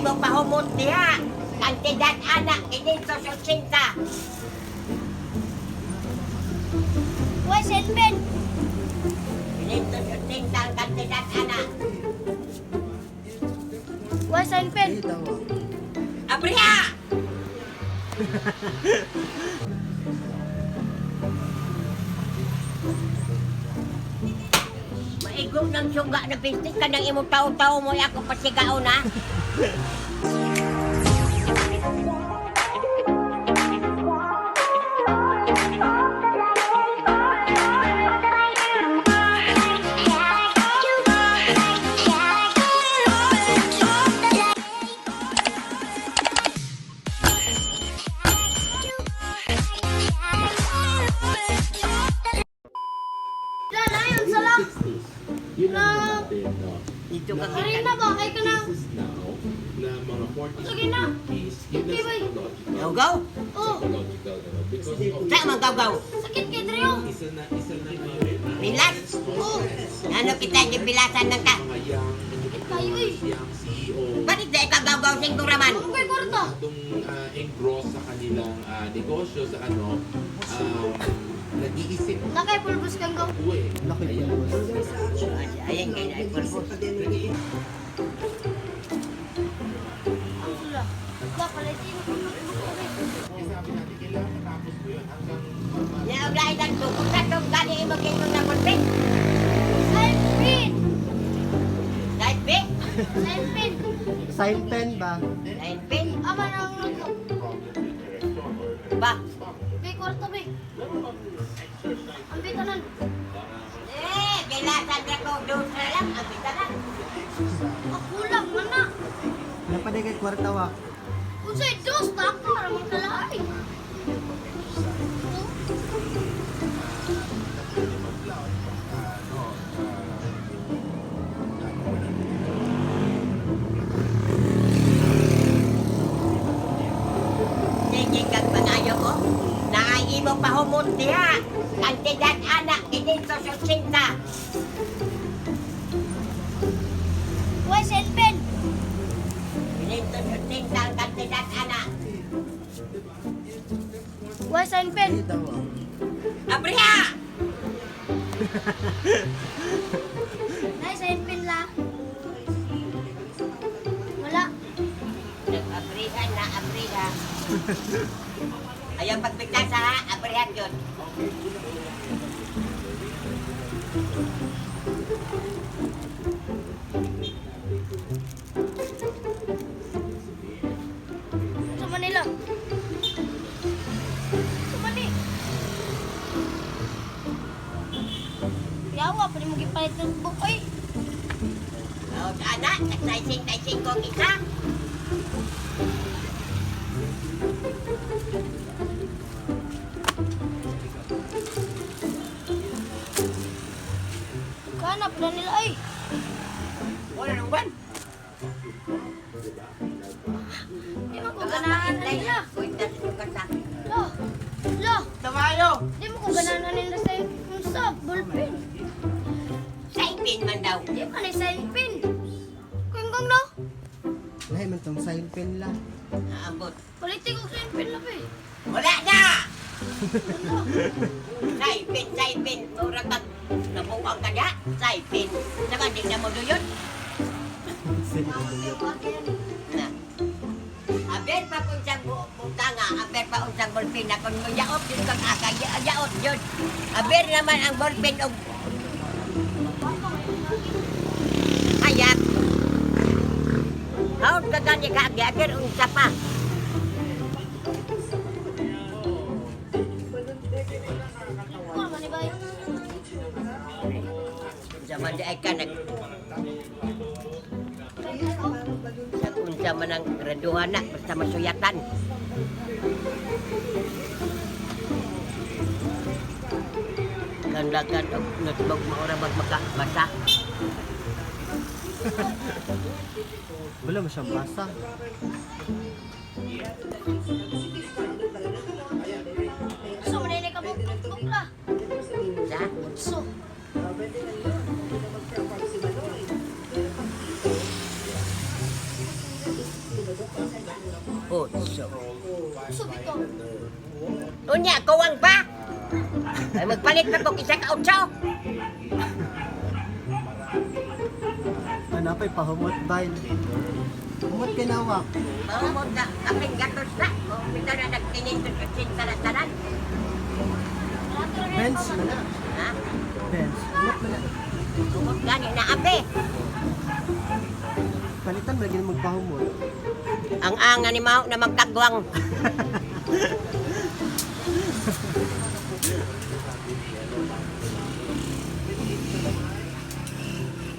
imong pahumot diha. Kantidad ana 580. Why cellphone? 580 ang kantidad ana. Why cellphone? Abriha! Maigo ng suga na pistik ka ng imong tao-tao mo ako pasigaon ha. Wala na yun sa lang. Yun ang Na- natin, no? Dito ka Karina ba? Kay ka na. Cases now na mga 40s, Sige na. 50s, yun ang Okay, bye. psychological. Gawgaw? Oh, Psychological, ano? Because of Sa man gawgaw? sakit kay Dreo. isa na mga Bilas? Oh, Ano kita gibilasan ng ka? mga young sakit kayo eh. young CEO Bakit di ka gawgaw sing raman? Ano kay kwarta? masyadong engrossed sa kanilang negosyo sa ano nag-iisip Nakay pulbos kang gaw. ko eh. Laki Ayan. pulbos. Ayan kay na pulbos. Ang sula. Wala pala ito. Kaya sabi natin, kailangan matapos mo yun hanggang Niya og lain ang sukot sa tong gani imong gingon na pulpit. Cellphone! Dahil pe? Cellphone! Sign pen ba? Dahil pe? Ama na ang notebook. problem with erection or Ba? May kwarta ba eh. Ang bitanan. Eh, bilasan ra ko dos na lang ang bitanan. Ang kulang man na. Napaday kay kwarta wa. Unsay dos ta ako para magkalaay. Oh, Sige kag pangayo ko. Naay imo pahumot diha. Kantidad ana 580. Why cellphone? 580 ang kantidad ana. Why cellphone? Abriha! Nay, cellphone la. Wala. Nag-abrihan na abriha. Ayaw pagbigtas ha, abrihan yun. Sa Manila. Sa Mani. Yawa, pa rin mo gipalit ng book, oy. O, ana, nag-sizing-sizing ko ang isa. Kanap na nila, ay. Wala nang ban. Di mo ko ganahan na nila. Kuintas mo ka sa. Lo. Lo. Tamayo! Di mo ko ganahan nila sa sa ballpen. Saipin man daw. Di pa na sign pen. Kung no? Lahi man tong sign pen la. Naambot. Palitin ko sign pen la, be. Wala na! Saipin, saipin. Mura kag nabuwang ka niya. Saipin. Saka di na mo doon. Na. Aber pa kung sa butanga, aber pa unsang ballpen na kung yaot yun kang aka, yaot yun. Aber naman ang ballpen og hayat. Haon ka gani ka aber unsa pa. Ko man ba? Unsa man di ay ka nag sa unsa man ang graduhan na basta masuyatan. Kanlagan og notebook maura mag makabasa. Wala mo siyang basa. So man ka book book la. Sa So, Otso. Uso bitaw. Unya, kuwang pa. Ay, magpalit pa kung isa ka otso. Ano pa'y pahumot ba? Humot kay nawak. Mahumot na, kaping gatos na. Bitaw na nagtinintos at sinta na tanan. Bench na na. Ha? Bench. Humot na na. Humot gani na ape. Palitan mo lagi na magpahumot. Ang anga ni Mao na magkagwang.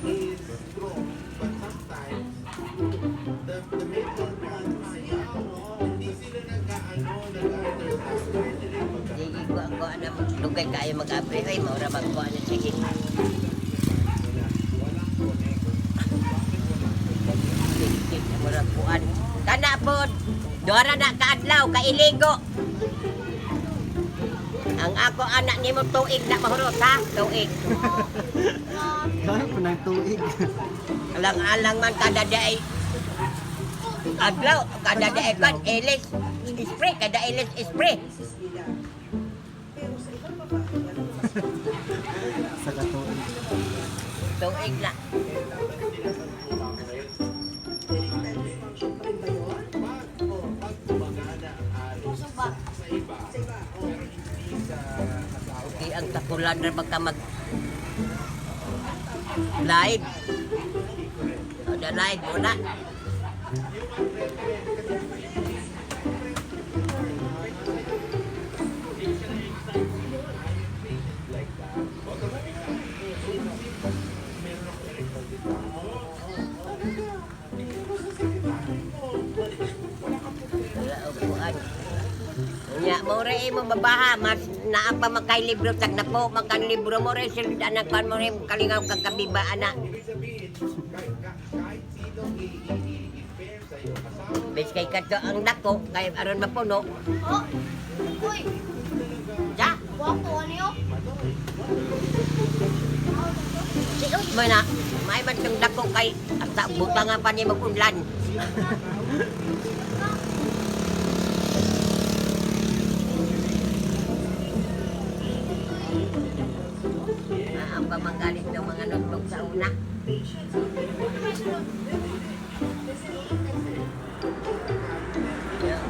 Is strong, but sometimes the mental ayaw. Hindi sila nag-ano, nag-understand. Sige ko ang kuan na lugay kayo mag-abri ay maura magkuan na sige. Sige, mura kuan. Kana pod. Dora na kaadlaw kailigo. Ang ako anak nimo tuig na mahurot ha, tuig. Kaya po ng tuig. Alang-alang man kada di ay adlaw, kada di ay kan ilis spray, kada ilis spray. Sa katuig. Tuig na. Pag gumagana ang alon Uso ba? sa iba, pero hindi sa asawa. Okay, ang takulan na baka mag live. O, na live mo na. Wala og kuan. Nya mo ra imo babaha mas naa pa man kay libro tag napo man kang libro mo ra sulod anak kuan mo ra kalingaw kag kabiba ana. Ibig sabihin, kahit sinong i-pair sa'yo, kasama Bis kay kadto ang dako kay aron mapuno. Oh. Uy, Ja, wapo ano yun? siot mo na. May man tong dako kay asa butangan pa ni magunlan. Ah, ang pamanggalit ng mga notebook sa una.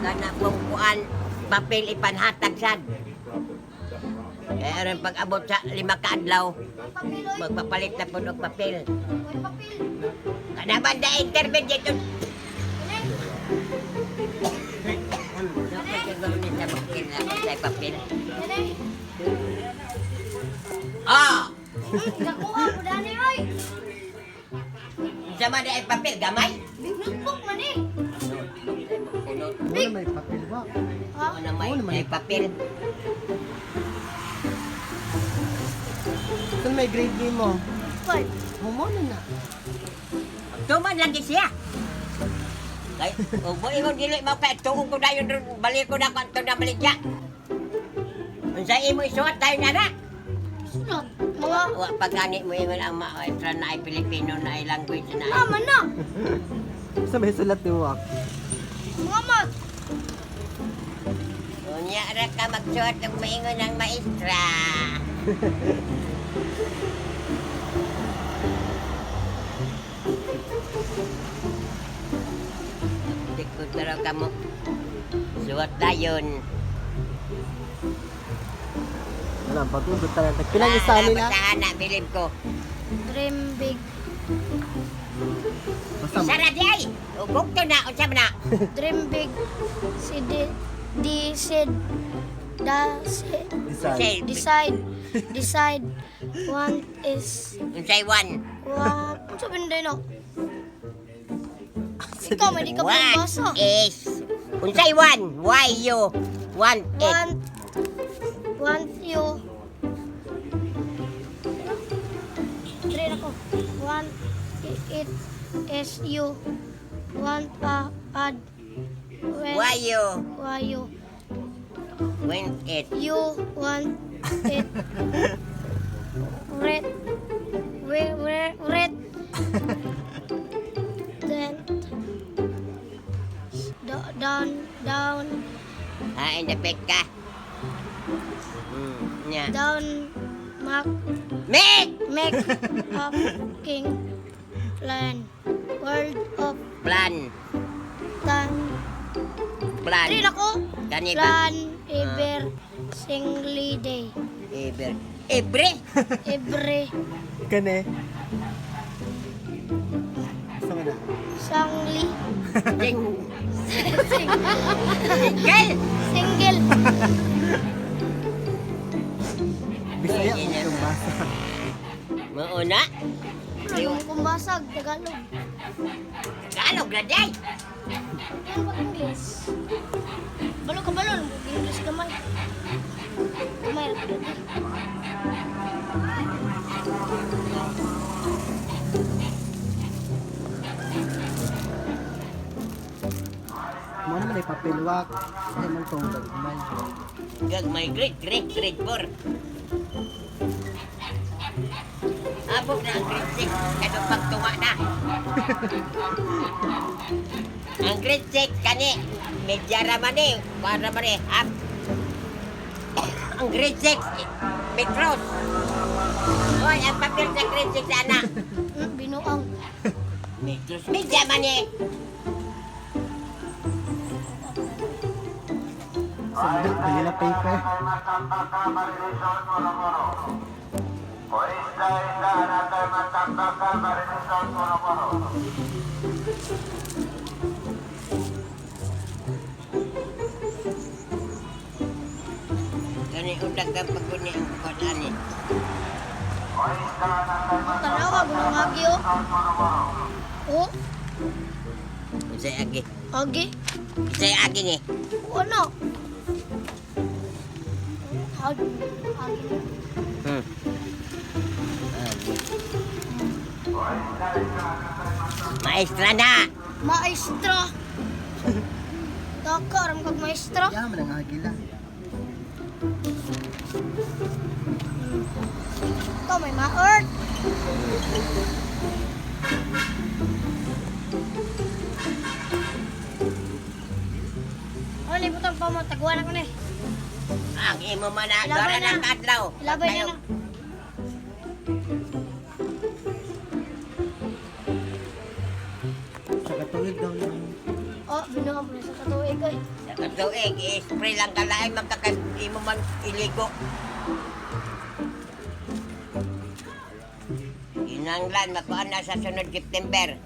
Kana pong kuan, papel ipanhatag sad. Kaya aron pag-abot sa 5 ka adlaw, May papel oy. magpapalit na po og papel. May papel. Kana ba da intermediate? Kani? Dapat siguro ni sa papel na sa papel. Kani? Ah! Nakuha po dani oy. Sa man ay papel gamay. Big notebook man eh. Wala may papel wa. Ha? Ano may papel. Saan may grade nimo? 5. Humot na na. Tuman lagi siya. Kay ug mo ingon dili mo kay tuong ko dayon ron balik ko na kanto na baligya. Unsa imo isuot dayon ana? Sunod. Mga Wa pa gani mo ingon ang maestra na ay Pilipino na ay language na. ay- mama na. Sa may sulat ni Wak. Mga mat. Unya ra ka magsuot og maingon ang maestra. Di ko taro ka mo. Suot dayon. Wala, pagod talaga. Pilang isa nila? Basahan na, bilib ko. Dream big. Basta Sara di ay! Ugok to na, unsa man na? Dream big. Si D D said da si decide. Decide. Decide. One is Unsay one? one. Ano sabihin din no? Ikaw, may di ka One pabasa. is... Unsay one? Why you want it? Want want you Three ako. Want it is you want a add when Why you why you want it? you want it red red red red then Down, down, Ah, indapit ka. Nya. down, mak, Make! make up king plan. World of Plan. tan. Plan. Three na ko. Kani ba? Plan ever single day. Ever. Ebre? Every Kani. Asa man na? sangli. Sing. Sing, Single! single. Bisaya Ay, mo yan. itong basa. Mauna? Ano kung basag, Tagalog. Tagalog na day. Yan pag English. Balo ka balo, English gamay. Gamay ra pud eh. Mo naman ay papelwak. Ay man tong gagmay. Gag may grade, grade, grade 4. Abog na ang grade 6. Kano pagtunga na. Ang grade 6 kani, medya raman eh. Para man eh. Ab. Ang grade 6, Petros. Hoy, ang papel sa grade 6, anak. Binuang. Metros, medya man eh. Sa mga Manila paper. Kani undag ka pagkuni ang kuan ani. Tanawa gunong agi oh. Oh, Unsay agi? agi. Unsay agi ni? O ano? Agi. Agi. Agi. Maestra na. Maestra. Taka ram kag maestra. Ya man ang agila. Ikaw may ma-earth. Oh, libutan pa mo. Taguan ako na eh. Ang imo man na Ilabay dara na. ng kadlaw. Ilabay na na. Sa katuig daw na. Oh, binuha mo na sa katuig ay. Sa katuig, i-spray lang kalain magkakas imo man iligo. Inanglan makuan na sa sunod September.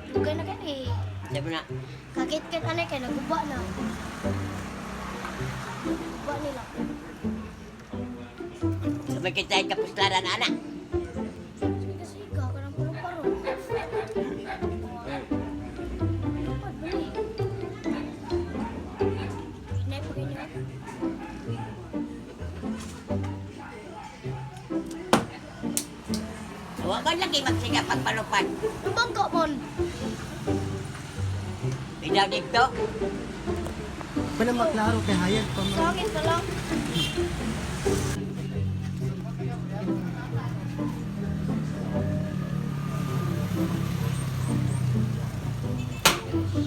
Dugay na kay eh. Sabi na, Kakit-kit anay kay naguba na. Guba nila. sabay kita ay kapuslaran ana. Sige siga kanang paro-paro. Lupad ba ni? Hinay pa ganyan. Wa man lagi magsiga pagpalupad. Lubang ka mon. Bidaw dito. Wala maklaro kay hayag pa Sa man. akin pa lang.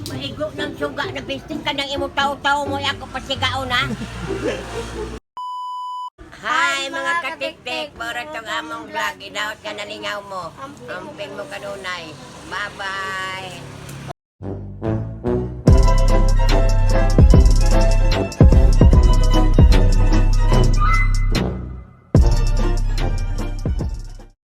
Maigo ng suga na bisting ka ng imong tao-tao mo ako pasigaon ha. Hi mga katiktik, mura tong among vlog. Inaot ka nalingaw mo. Amping mo kanunay. Bye-bye.